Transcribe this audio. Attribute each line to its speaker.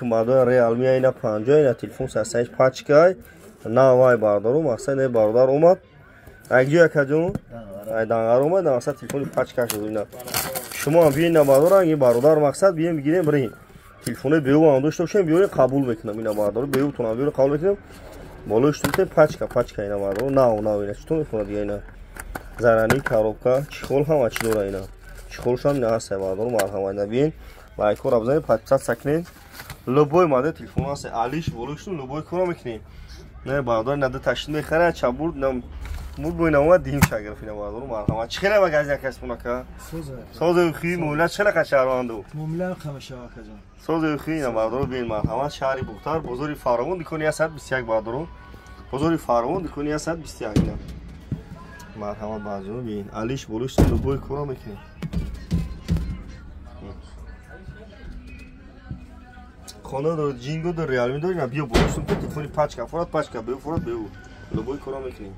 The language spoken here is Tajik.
Speaker 1: Мардои Реалми ина 50, ина телефон 35 пачкай. На вай бардару, мақсад не бардар омад. Айгҷо якаҷон? Ай данғар омад, мақсад телефони пачка шуд ина. Шумо ҳам биёин, на бардар, ин бародар мақсад биёем бигирем бирем. Телефони беу ҳам дошта бошем, биёрем қабул мекунам ина бардару, беутон ҳам биёрем қабул мекунам. Болои штуте пачка, пачка ина бардару, нав нав ина. Чутон мехонад дига ина. Зарани коробка, чехол ҳама чӣ дора ина. Чехолшам ина ҳаст бардару, марҳамат ина биёин. Лайкҳоро бизанед, подписаться кунед. Любой модель телефон ҳаст, алиш болош любой кора мекунем. Не бародар, на ташид мехара, чабур на мур бо ина омад дим шагирф ина бародару марҳамат. Чӣ хеле магазин касбунака? Созу хи муомила чӣ хеле шаҳрванду?
Speaker 2: Муомила хама шава акаҷон.
Speaker 1: Созу хи ина бародару бин марҳамат, шаҳри Бухтар, бозори Фаровон, дукони 121 бародару. Бозори Фаровон, дукони 121 ина. Марҳамат баъзиҳо бин. Алиш болош любой кора мекунем. Хона дор, ҷинго дор, Реалми дор, ина биё болош телефони пачка, форат пачка, беу форат беу. Любой кора мекунем.